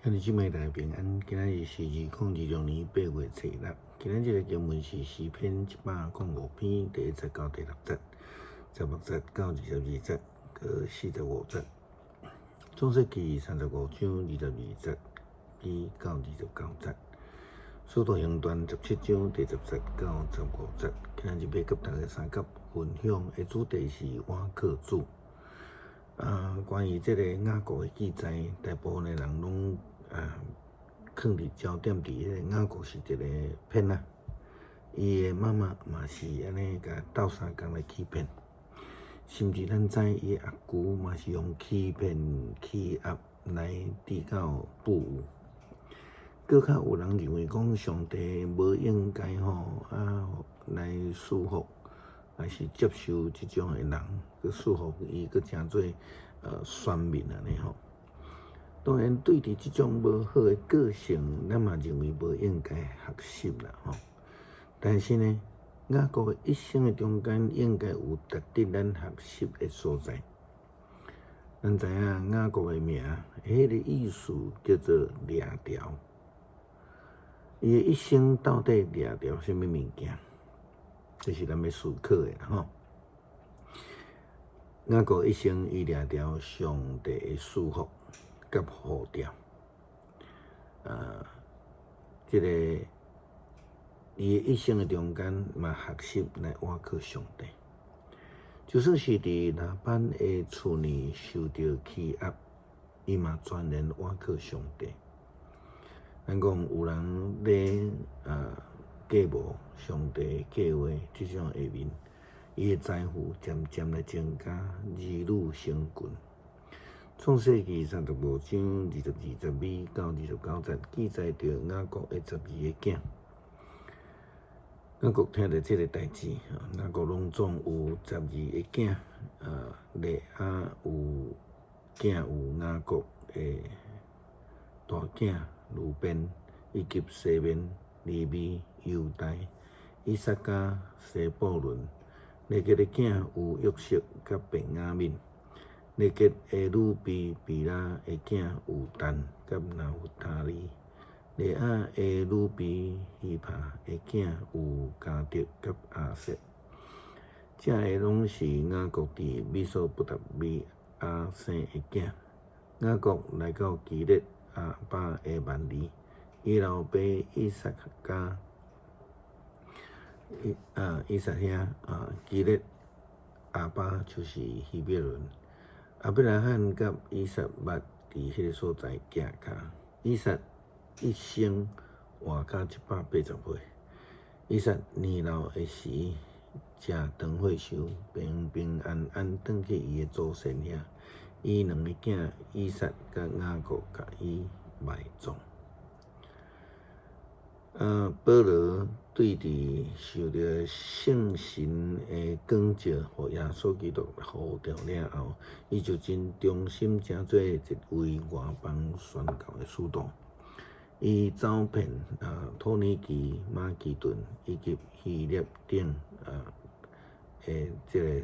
兄弟姊妹大家平安，今仔日是2026年8月初六。今仔日這個經文是詩篇105篇第一節到第六節，16節到22節，閣45節。創世記35章22節到29節。使徒行傳17章第10節到15節。今仔日欲佮大家相佮分享的主題是倚靠主。啊，關於這個雅各的記載，大部分的人攏囥佇焦點佇彼個雅各是一個騙仔，伊的媽媽嘛是按呢共鬥相共來欺騙，甚至咱知伊的阿舅嘛是用欺騙欺壓來得到富有。閣較有人認為講上帝無應該吼啊來賜福，還是接受這種的人，閣賜福伊，閣成做選民按呢吼。當然，對佇這種無好的個性，咱嘛認為無應該學習啦吼。但是呢，雅各的一生的中間，應該有值得咱學習的所在。咱知影雅各的名，彼個意思叫做掠著。伊的一生到底掠著啥物物件？這是咱欲思考的啦吼。雅各一生伊掠著上帝的賜福佮呼召，這個伊的一生的中間嘛學習來倚靠上帝。就算是佇拉班的厝內受著欺壓，伊嘛全然倚靠上帝。咱講有人咧計謀上帝計劃這種下面，伊的財富漸漸來增加，兒女成群。創世記35章22節尾到29節記載著雅各的12个囝。雅各聽著這个代誌，雅各攏總有十二个囝，利亞有囝有雅各的大囝流便，以及西緬、利未、猶大、以薩迦、西布倫。拉結的囝有約瑟佮便雅憫。拉結的女婢比拉的囝有但佮拿弗他利。利亞的女婢希帕的囝有迦得佮亞設。這个攏是雅各佇美索不達米亞生的囝。雅各來到基列亞巴的幔利，伊老爸以撒家，以撒兄啊，基列亞巴就是希伯崙。亞伯拉罕佮以撒捌佇彼个所在行跤。以撒一生活到180歲。以撒年老的時，食長歲壽，平平安安轉去伊的祖先遐。伊兩个囝以撒佮雅各共伊埋葬。保羅對佇受著聖神的光照，予耶穌基督呼召了後，伊就真忠心，成做一位外邦宣教的使徒。伊走遍土耳其、馬其頓以及希臘等的這个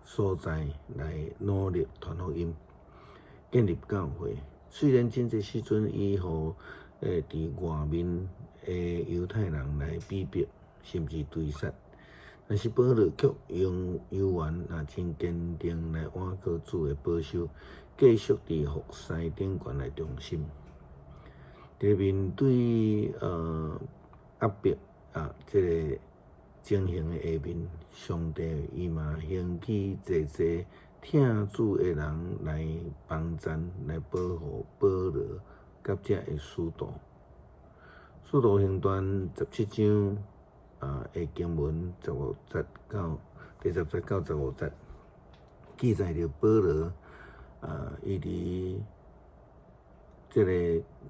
所在來努力傳福音、建立教會。雖然真濟時陣伊予佇外面的猶太人來逼迫，甚至追殺，但是保羅卻猶原也真堅定來倚靠主的保守，繼續佇服侍頂懸來忠心。佇面對壓迫啊，這个情形的下面，上帝伊嘛興起濟濟疼主的人來幫贊、來保護保羅佮遮的使徒。使徒行傳17章的經文15節到第10節到15節，記載著保羅啊，伊佇這个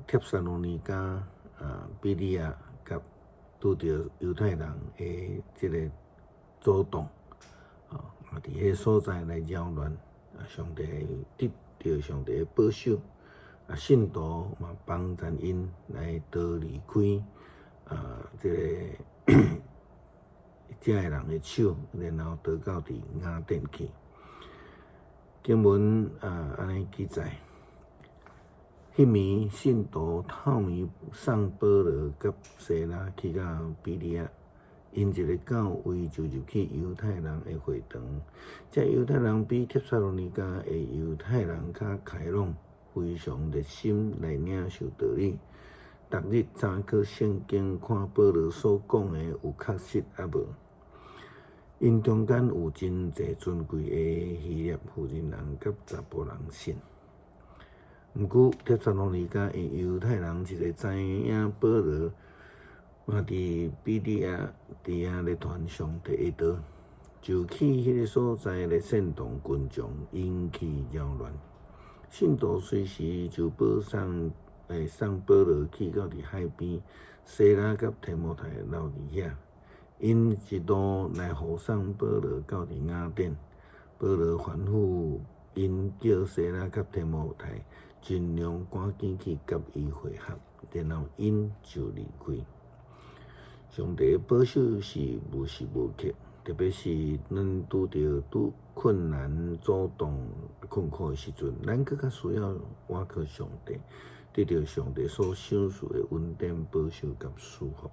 帖撒羅尼迦啊、庇哩亞佮拄著猶太人的這个阻擋，啊，佇彼个所在來擾亂，啊，上帝得著上帝的保守，啊，信徒嘛幫贊𪜶來逃離開啊，這个遮的人的手，然後逃到佇雅典去。經文啊，按呢記載。彼暝信徒透暝送保羅佮西拉去到比利亞，𪜶一个到位就入去猶太人的會堂。這猶太人比帖撒羅尼迦的猶太人較開朗，非常熱心來領受道理。逐日查考聖經，看保羅所講的有確實抑無。𪜶中間有真濟尊貴的希臘婦人人佮查埔人信。毋過帖撒羅尼迦的猶太人一个知影保羅嘛佇比利亞佇遐咧傳上帝的道，就去彼个所在來煽動群眾，引起擾亂。信徒隨時就保送送保羅去到佇海邊，西拉佮提摩太留佇遐。𪜶一路來護送保羅到佇雅典。保羅吩咐𪜶叫西拉佮提摩太盡量趕緊去佮伊會合，然後𪜶就離開。上帝保守是無時無刻，特別是咱拄著拄困難、阻擋、困苦的時陣，咱閣較需要倚靠上帝，得著上帝所賞賜的恩典、保守佮賜福。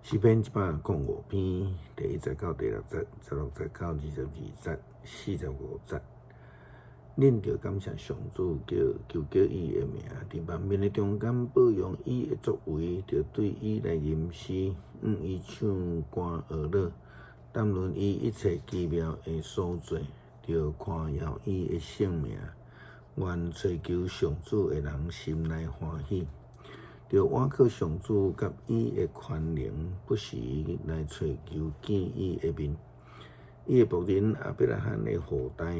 詩篇105篇第1節到第6節，16節到22節，45節。恁著感謝上主，叫求叫伊的名，佇萬民的中間報揚伊的作為，著對伊來吟詩，向伊唱歌學樂，談論伊一切奇妙的所做，著誇耀伊的聖名。願揣求上主的人心內歡喜，著倚靠上主佮伊的權能，不時來揣求見伊的面。伊的僕人亞伯拉罕的後代，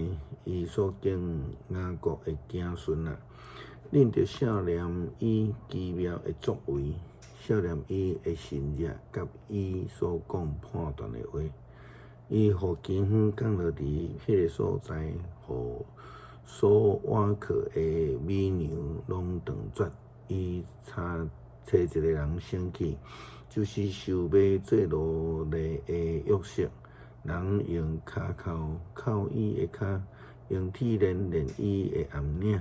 伊所揀雅各的子孫啊，恁著想念伊奇妙的作為，想念伊的神蹟，佮伊所講判斷的話。伊予饑荒降落佇彼个所在，予所倚靠的美牛攏斷絕。伊差揣一個人先去，就是受賣做奴隸的約瑟。人用跤銬銬伊的跤，用鐵鏈鏈伊的頷領。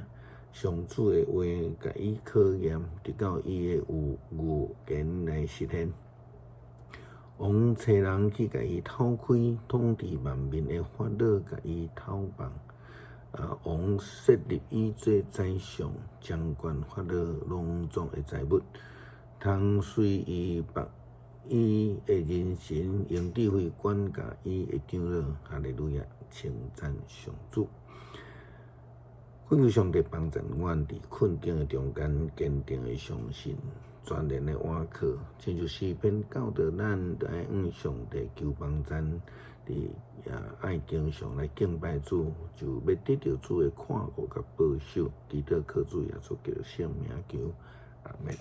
上主的話共伊考驗，直到伊的預言來實現。王差人去共伊討開，統治萬民的法老共伊討放。王設立伊做宰相，掌管法老攏總的財物，通隨意縛伊的人臣，用智慧管教伊的長老。哈利路亞，稱讚上主。懇求上帝幫助阮佇困境的中間，堅定的相信，全然的倚靠，親像詩篇教導咱，著愛向上帝求幫助，佇也愛經常來敬拜主，就欲得著主的看顧佮保守，祈禱靠主耶穌基督聖名求，阿們。